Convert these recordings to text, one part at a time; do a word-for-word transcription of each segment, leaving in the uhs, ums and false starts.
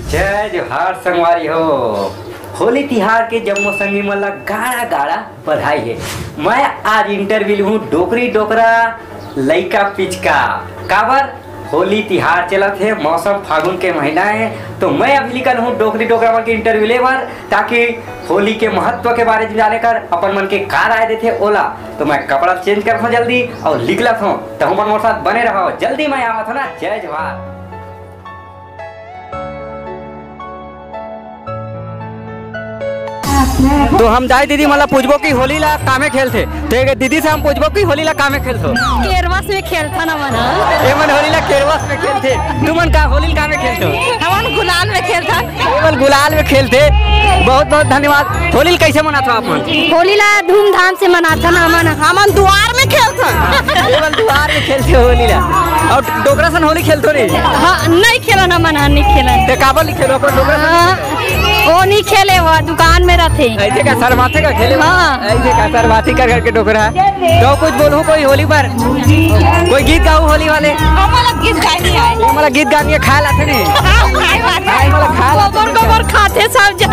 जय जोहार संगवारी हो। होली तिहार के जम्मो संगी मन ला गाड़ा गाड़ा बधाई हे। मैं आज इंटरव्यू लूहूँ डोकरी डोकरा लइका पिचका। काबर होली तिहार चलत हे, मौसम फागुन के महीना हे, तो मैं अभी निकल हूँ डोकरी डोकरा मन के इंटरव्यू ले बर, ताकि होली के महत्व के बारे में जाने कर अपन मन के का राय देथे ओला। तो मैं कपड़ा चेंज करत हूँ जल्दी और निकलत हूँ, तहु मन मोर साथ बने रहो, जल्दी मैं आवत हूँ ना। जय जोहार। तो हम दाई दीदी मन ला पूछबो कि होली ला कामे खेलथे। तो एक दीदी से हम पूछबो कि होली ला कामे खेलथो। केरवस में खेलथन हमन ह। ये मन होली ला केरवस में खेलथे। तुमन का होली ला कामे खेलथो? हमन गुलाल में खेलथन। केवल गुलाल में खेलथे। बहुत बहुत धन्यवाद। होली ला कैसे मनाथो आप मन? होली ला धूमधाम से मनाथन हमन। हमन दुआर में खेलथन। केवल दुआर में खेलथे होली ला। और डोकरा सन होली खेलथो नहीं? हाँ, नहीं खेलन हमन ह, नहीं खेलन। ते काबर नहीं खेलो अपन डोकरा सन? हाँ, वो नहीं खेले, वो दुकान में रहथे। ऐसे का शर्माथे का खेले? हाँ। ऐसे का शर्माथे कर करके डोकरा। तो कुछ बोलहु कोई होली पर? कोई गीत गाहु होली वाले? हमला गीत गाए नहीं आए। हमला गीत गानी है, खाए लाथे नहीं? हाँ, खाए लाथे। हाँ, हमला खाए लाथे। गोबर, गोबर खाथे सब जन।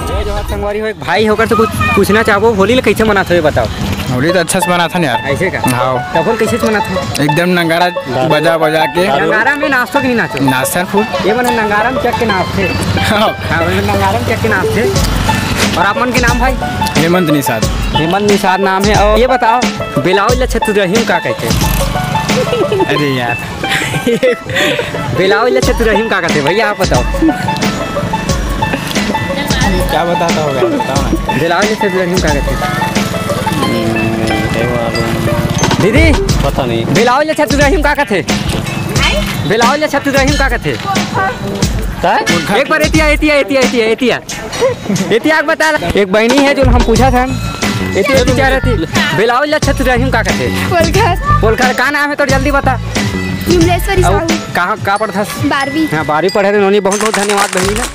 जय जोहार संगवारी हो, एक भाई होकर तो कुछ पूछना चाहबो, होली ला कैसे मनाथो ये बताओ। होली तो अच्छा से मनाथन यार। ऐसे का? हाँ। तब होली कैसे मनाथो? एकदम नगाड़ा बजा बजा के। नगाड़ा में नाचथो कि नहीं नाचो? नाचथन फुल। ये मन नगाड़ा में चढ़ के नाचथे। हाँ। हाँ, ये मन नगाड़ा में चढ़ के नाचथे। और आप मन के नाम भाई? हेमंत निषाद। हेमंत निषाद नाम है। और ये बताओ, बेलावज ला छत्तीसगढ़ी में का कहथे? अरे यार। बेलावज ला छत्तीसगढ़ी में का कहथे भैया, आप बताओ। क्या बताता होगा, बताओ ना। बेलावज ला छत्तीसगढ़ी में का कहथे? हम्म, क्या बोलूं? दीदी, पता नहीं। बेलावज ला छत्तीसगढ़ी में का कहथे? बेलावज ला छत्तीसगढ़ी में का कहथे? का? एक बार एतिया, एतिया, एतिया, एतिया, एतिया। एतिया के बता ला। एक बहिनी है जो हम पूछा था, एतिया, एतिया रहती। बेलावज ला छत्तीसगढ़ी में का कहथे? पोलखर। पोलखर का नाम है तोर, जल्दी बता। विमलेश्वरी अउ साहू। कहाँ, का पढ़थस? बारहवीं। हाँ, बारहवीं पढ़े रहे नोनी, बहुत बहुत धन्यवाद बहिनी ना।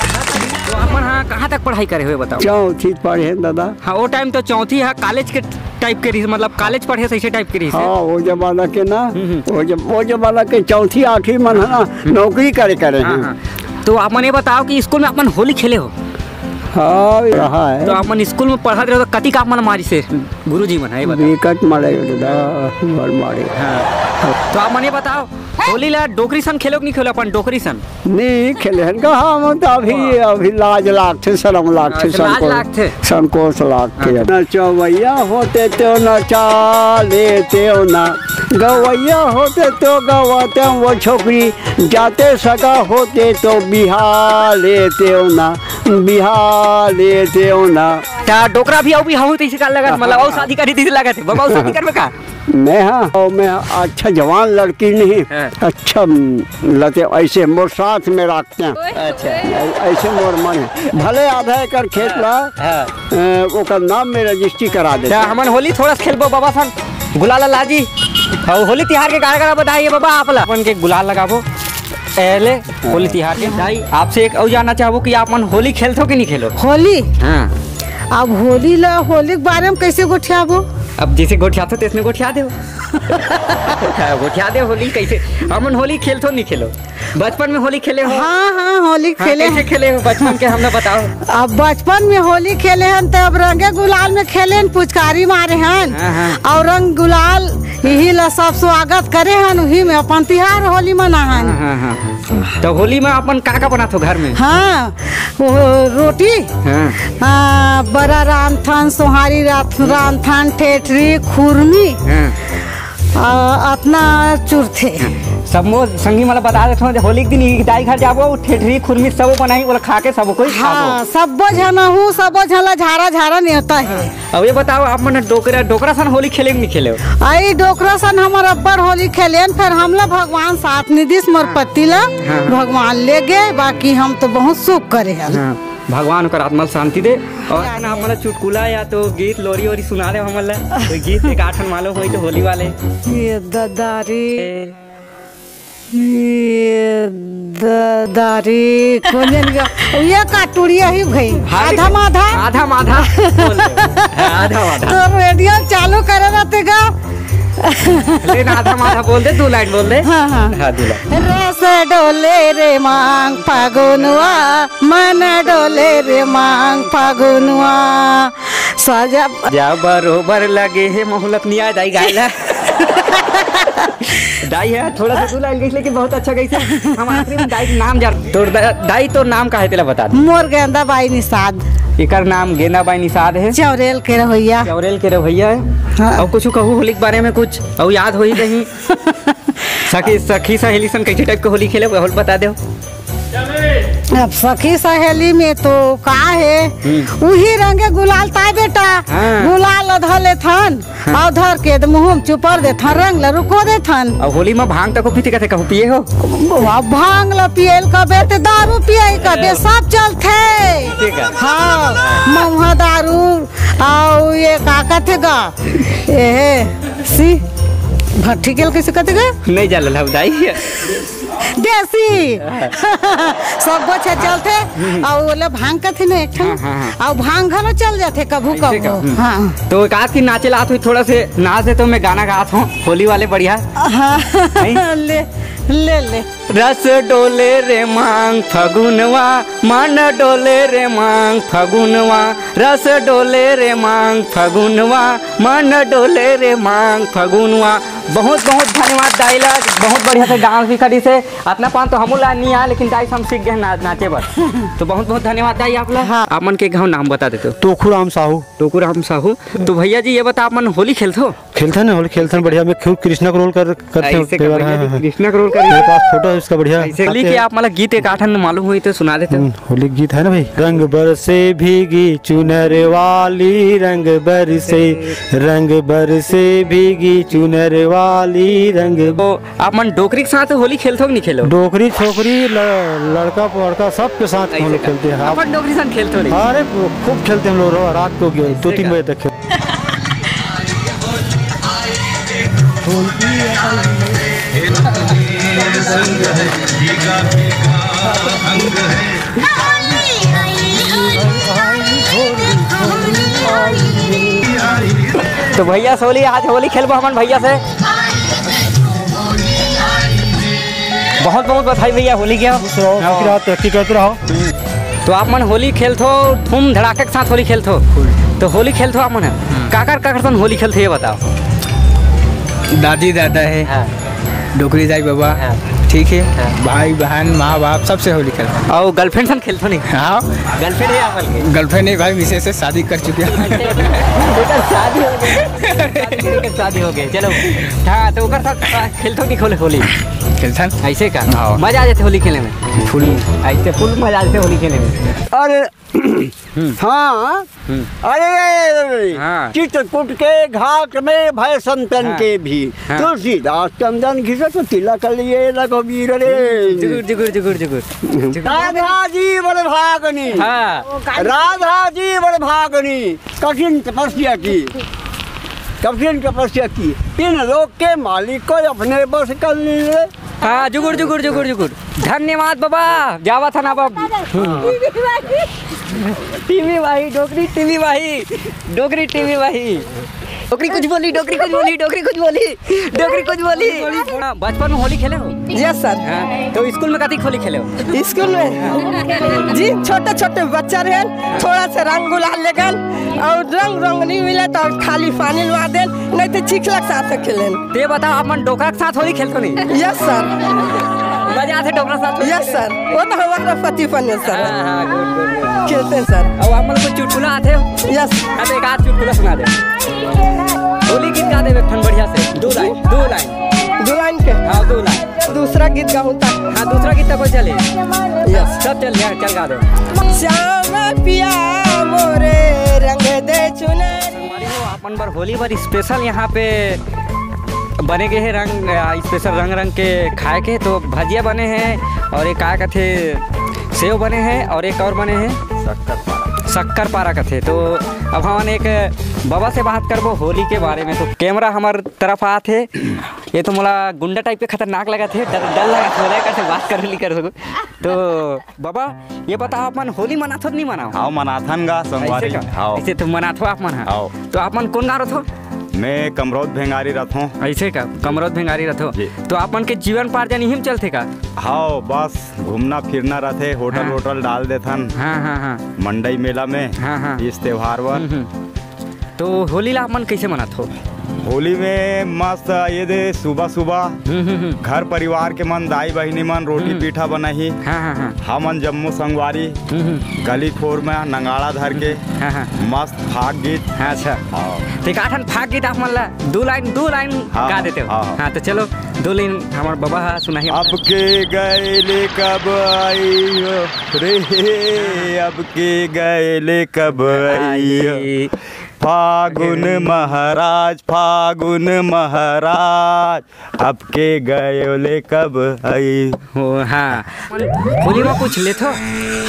तो आप मन हाँ कहाँ तक पढ़ाई करे हुए बताओ? चौथी पढ़े दादा। हाँ, वो टाइम तो चौथी है, कॉलेज के टाइप के रही, मतलब कॉलेज पढ़े ऐसे टाइप के रही। हाँ, वो जमाना के ना, हम्म, हम्म। वो जब, वो जमाना के चौथी आठवीं मन है ना, हम्म। नौकरी करे करे हाँ, हैं। हाँ। तो आप मन ये बताओ कि स्कूल में आप मन होली खेले हो? हाँ, रहा है। तो आप मन स्कूल में पढ़त रहे तो कतिक आप मन मारिस हे गुरुजी मन, ये बताओ। विकट मारे दादा, बड़ मारे। हाँ। तो आप मन ये बताओ, होली ला डोकरी सन खेलो कि नहीं खेलो, अपन डोकरी सन? नहीं खेले हन का, हम तो अभी, हाँ। अभी लाज लागथे, शर्म लागथे, अच्छा, लाज संकोच, लागथे। संकोच लागथे। हाँ। नचवैया होते तो नचा लेते हो ना, गवैया होते तो गवाते वो छोकरी, जाते सगा होते तो बिहा लेते हो ना, बिहा लेते हो ना। ता डोकरा भी अउ भी हाउ तइसे का लगत, मतलब अउ शादी करी तइसे लगत हे, बाबा अउ शादी करबे का? मैं हाँ, और मैं अच्छा जवान लड़की नहीं, हाँ। अच्छा, लते ऐसे मोर साथ में रखते हैं। अच्छा। ऐ-, ऐसे मोर मन है, भले आधा एकड़ खेत ला, हाँ। अ, ओकर नाम में रजिस्ट्री करा देते। अच्छा, हमन होली थोड़ा सा खेलबो बाबा सन, गुलाल लाजी। और होली तिहार के गाड़ा गाड़ा बधाई हे बाबा आप ला। अपन के गुलाल लगाबो। पहले होली तिहार के। दाई, आपसे एक अउ जानना चाहबो कि आप मन होली खेलथो कि नहीं खेलो? होली? हाँ। अब होली ला, होली के बारे में कैसे गोठियाबो? अब जैसे गोठियाथो तैसने गोठिया देव। हाँ, गोठिया देव होली कैसे। हमन होली खेलथो नहीं खेलो? बचपन में होली खेले हो? हाँ, हाँ, होली हाँ, खेले कैसे हैं। खेले हो बचपन के, हमला बताओ। अब बचपन में होली खेले हन, त अब रंगे गुलाल में खेले हन, पुचकारी मारे हन। हाँ, हाँ। और रंग गुलाल यही ला सब स्वागत करे हन, वही में अपन तिहार होली मनाहन। हाँ, हाँ, हाँ, हाँ। तो होली में अपन का का बनाथो घर में? हाँ, वो रोटी, हाँ। आ, बरा रांधथन, सोहारी रात रांधथन, ठेठरी, खुरमी, हाँ। आ, अतना चुरथे। सब मोर संगी मन ला बता देथो जे होली के दिन ई दाई घर जाबो, ठेठरी, खुरमी सब बनाही, ओला खा के सब कोई खाबो। हाँ, सबो झन आहू, सबो झन ला झारा झारा नेवता हे। अब ये बताओ, आप मन डोकरा, डोकरा सन होली खेले कि नहीं खेले हो? आई डोकरा सन हमर अब्बड़ होली खेलेन, फिर हमला भगवान साथ नहीं दिस, मोर हाँ। पति ला हाँ, हाँ। भगवान ले गए, बाकी हम तो बहुत सुख करे हन। हाँ, भगवान ओकर आत्मा ला शांति दे। और ना, आप मन ला चुटकुला या तो गीत, लोरी ओरी सुना दे हमन ला। कोई गीत एक आठन मालूम होई तो होली वाले। ये ददा रे। ए। ये द-, दारी, कोन जन के, ये का टुड़िया ही भाई। हाँ, आधा लेकिन माधा। आधा माधा बोल दे। हाँ, आधा माधा। तो रेडियो चालू करे रहते गा। लेकिन आधा माधा बोल दे, दो लाइन बोल दे। हाँ, हाँ। हाँ, दो लाइन। रस डोले रे मांग फगुनवा, मन डोले रे मांग फगुनवा। सजा जा बरोबर लगे हे मोहलत निया दाई गाय ला। दाई है, थोड़ा सा दू लाइन गइस, लेकिन बहुत अच्छा गइस है। हम आखिरी में दाई के नाम जान, तोर दा-, दाई, तोर नाम का है, तेला बता दे। मोर गेंदा बाई निषाद। एकर नाम गेंदा बाई निषाद है। चौरेल के रहोइया। चौरेल के रहोइया है। हाँ। अउ कुछ कहू होली के बारे में कुछ, अउ याद होही कहीं? सखी, सखी सहेली सन कैसे टाइप के होली खेले, होल बता दे। अब सखी सहेली में तो का है, हम्म। उही रंगे गुलाल ताय बेटा, हाँ। गुलाल धर लेथन, हाँ। अउ धर के मुंह में चुपर देथन, रंग ल रुको देथन। अब होली में भांग तको पीते कथे, कहू पिए हो? अब भांग ल पियल कबे ते दारू पिए कबे, सब चलथे। ठीक है। हाँ, महुआ दारू, अउ ये का कथे गा, ए सी भट्टी के ल कैसे कथे गा? नहीं जान ला दाई। देसी। सब गोछे चलथे, अउ ओला भांग कथे ना एक ठन, हाँ, हाँ, हाँ। अउ भांग घलो चल जाथे कभू ऐसे कभू। का? हम्म। हाँ। तो एक आध की नाचे ला आत होही, थोड़ा से नाच दे तो मैं गाना गात हूँ होली वाले बढ़िया। हाँ। नहीं? ले, ले, ले। रस डोले रे मांग फगुनवा, मन डोले रे मांग फगुनवा, रस डोले रे मांग फगुनवा, मन डोले रे मांग फगुनवा। बहुत बहुत धन्यवाद दाई ला, बहुत बढ़िया से डांस भी करिस हे। अतना पान तो हमू ला नहीं आय, लेकिन दाई से हम सीख गए ना, नाचे बर। तो बहुत बहुत धन्यवाद दाई आप ला। हाँ। आप मन के गाँव नाम बता देते हो। टोखू राम साहू। टोखू राम साहू। तो भैया जी ये बता, आप मन होली खेलथो? खेलथन, होली खेलथन, बढ़िया। मैं खुद कृष्णा को रोल कर, करते हैं ऐसे कर तेवार, भैया हाँ, जी, हाँ, हाँ। कृष्णा को रोल कर मेरे पास फोटो है उसका, बढ़िया। ऐसे होली के आप मतलब गीत एक आठन मालूम होई तो सुना देते हो। हम्म, होली गीत है ना भाई, रंग बरसे भीगी चुनर वाली, रंग बरसे, रंग बरसे भीगी चुनर वाली, रंग। तो आप मन डोकरी के साथ होली खेलथो कि नहीं खेलो? डोकरी छोकरी ल-, लड़का पड़का सबके साथ हम ऐसे लोग का? खेलते हैं। आप अपन डोकरी साथ खेलथो नहीं? अरे खूब खेलते हम लोग, रात को दो तीन बजे तक खेलते। तो भैया से होली, आज होली खेलबो हमन भैया से। बहुत बहुत बधाई भैया होली के। खुश रहो, बाकी रहो, तरक्की करते रहो। तो आप मन होली खेलथो, धूम धड़ाका के साथ होली खेलथो। तो होली खेलथो आप मन ह? काकर काकर सन होली खेलथो ये बताओ। दादी दादा है, हाँ। डोकरी दाई बाबा, हाँ। ठीक है, हाँ। भाई बहन माँ बाप सबसे होली खेलथो। अउ गर्लफ्रेंड सन खेलथो नहीं? हाँ। गर्लफ्रेंड है आप मन के? गर्लफ्रेंड नहीं भाई, मिसेज से शादी कर चुके हैं। एकर शादी हो गई। शादी हो गई, चलो। हाँ, तो ओकर साथ खेलथो नहीं होली? खेलथन। ऐसे का? हाँ। मजा आ जाथे होली खेले में। फुल। ऐसे फुल मजा आ जाथे होली खेले में। अरे, हम्म। हाँ। हम्म। अरे, अरे, अरे, अरे। हाँ। चित्रकूट के घाट में भय संतन हाँ। के भी। हाँ। तुलसीदास चंदन घिसे तो तिलक लिए रघुवीर रे। जुगुर, जुगुर, जुगुर, जुगुर। जुगुर। राधा जी बड़ भागनी। हाँ। राधा जी बड़ भागनी। कठिन तपस्या की, कठिन तपस्या की, तीन लोक के मालिक को अपने बस कर लिए। हाँ, जुगुर, जुगुर, जुगुर, जुगुर। धन्यवाद बाबा, जावत हन अब। टीवी भाई, डोकरी टीवी भाई, डोकरी टीवी भाई। डोकरी कुछ बोली, डोकरी कुछ बोली, डोकरी कुछ बोली। डोकरी कुछ बोली। हाँ, बचपन में होली खेले हो? Yes sir. हाँ, तो स्कूल में कथी होली खेले हो? स्कूल में जी, छोटे छोटे बच्चा रहे, थोड़ा सा रंग गुलाल लेकर और रंग रंग नहीं मिले तो खाली पानी लुआ देन, नहीं तो चिखला के साथ खेलेन। ते बताओ, आप मन डोकरा के साथ होली खेलते नहीं? Yes sir. मजा आते डोकरा साथ होली यस खेले? सर, वो तो हमारा पति पन है सर। हाँ, हाँ, गुड, गुड, गुड। खेलते हैं सर। अब आप मन को चुटकुला आते हो? यस। अब एक आध चुटकुला सुना दे। होली गीत गा दे एक ठन बढ़िया से, दो लाइन, दो लाइन। दो लाइन के? हाँ, दो लाइन। दूसरा गीत गाऊं तक? हाँ, दूसरा गीत तक कोई चले। यस। सब चल, यहाँ चल गा दे। श्याम पिया मोरे रंग दे चुनरी। संगवारी हो, आप मन बर होली बर स्पेशल यहाँ पे बने गए हैं रंग, आ, स्पेशल रंग रंग के खाए के। तो भजिया बने हैं और एक का कथे सेव बने हैं और एक और बने हैं शक्कर पारा। शक्कर पारा कथे। तो अब हमन एक बाबा से बात करबो होली के बारे में। तो कैमरा हमर तरफ आत हे। ये तो मोला गुंडा टाइप के खतरनाक लगत हे, डर, डर लगत हे, ओला कर से बात कर ली कर सकूं। तो बाबा, ये बताओ, आप मन होली मनाथो नहीं मनाओ? हाँ, मनाथन गा संगवारी। ऐसे का? हाँ। ऐसे तो मनाथो आप मन, हाँ। हाँ। तो आप मन कौन गाँव रथो? मैं कमरौद भेंगारी रथों। ऐसे का? कमरौद भेंगारी रथो। जी। तो आप मन के जीवन पार्जन इही म चलथे का? हाँ, बस घूमना फिरना रथे, होटल हाँ। वोटल डाल देथन। हाँ, हाँ, हाँ। मंडई मेला में हाँ, हाँ। इस त्योहार बर। हम्म, हम्म। तो होली ला आप मन कैसे मनात हो? होली में मस्त ये दे सुबह सुबह हम्म, हम्म, हम्म। घर परिवार के मन, दाई बहिनी मन रोटी हम्म। पीठा बनाही। हाँ, हाँ, हाँ। हमन जम्मो संगवारी हम्म, हम्म। गली खोर में नंगाड़ा धर के हाँ, हाँ। मस्त फाग गीत। हाँ, अच्छा। हाँ। तो एक आठन फाग गीत आप मन ला दो लाइन, दो लाइन हाँ, गा देते हो। हाँ, हाँ। हाँ, तो चलो दो लाइन हमार बाबा हा सुनाही। अब के गए ले कब आई हो रे, अब के गए ले कब आई हो। आई। फागुन महाराज, फागुन महाराज, अब के गए ले कब आई। ओ, हाँ। होली में कुछ लेथो?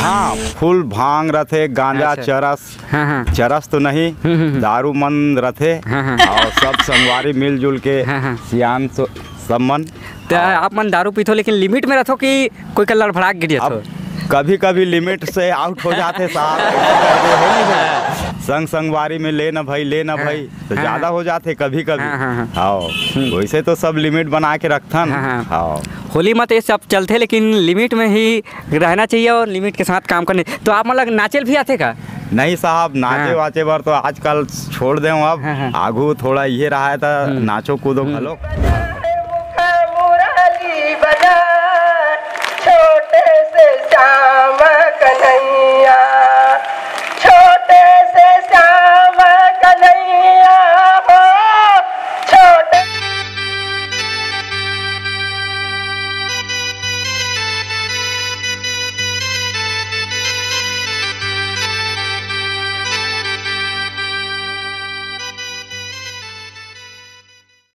हाँ, फूल भांग रथे, गांजा, अच्छा। चरस। हाँ, हाँ। चरस तो नहीं, हम्म, हम्म, हम्म। दारू मन रथे। हाँ, हाँ। और सब संगवारी मिलजुल के हाँ, हाँ। सियान सो-, सब मन। तो हाँ। आप मन दारू पीथो, लेकिन लिमिट में रथो कि कोई का लड़फड़ा के गिर जाथो? अब कभी-कभी लिमिट से आउट हो जाथे साहब। संग संगवारी में ले ना भाई, ले ना हाँ। भाई, तो हाँ, ज्यादा हाँ। हो जाथे कभी-कभी। हाँ, हाँ, हाँ। हाँ, हम्म। वैसे तो सब लिमिट बना के रखथन। हाँ, हाँ। हाँ। होली में तो ये सब चलथे, लेकिन लिमिट में ही रहना चाहिए और लिमिट के साथ काम करने। तो आप मन ला नाचे ल भी आथे का? नहीं साहब, नाचे हाँ। वाचे बर तो आजकल छोड़ दे हूँ। अब हाँ, हाँ। आगू थोड़ा ये रहा है तो हम्म। नाचो कूदो हम्म। घलो।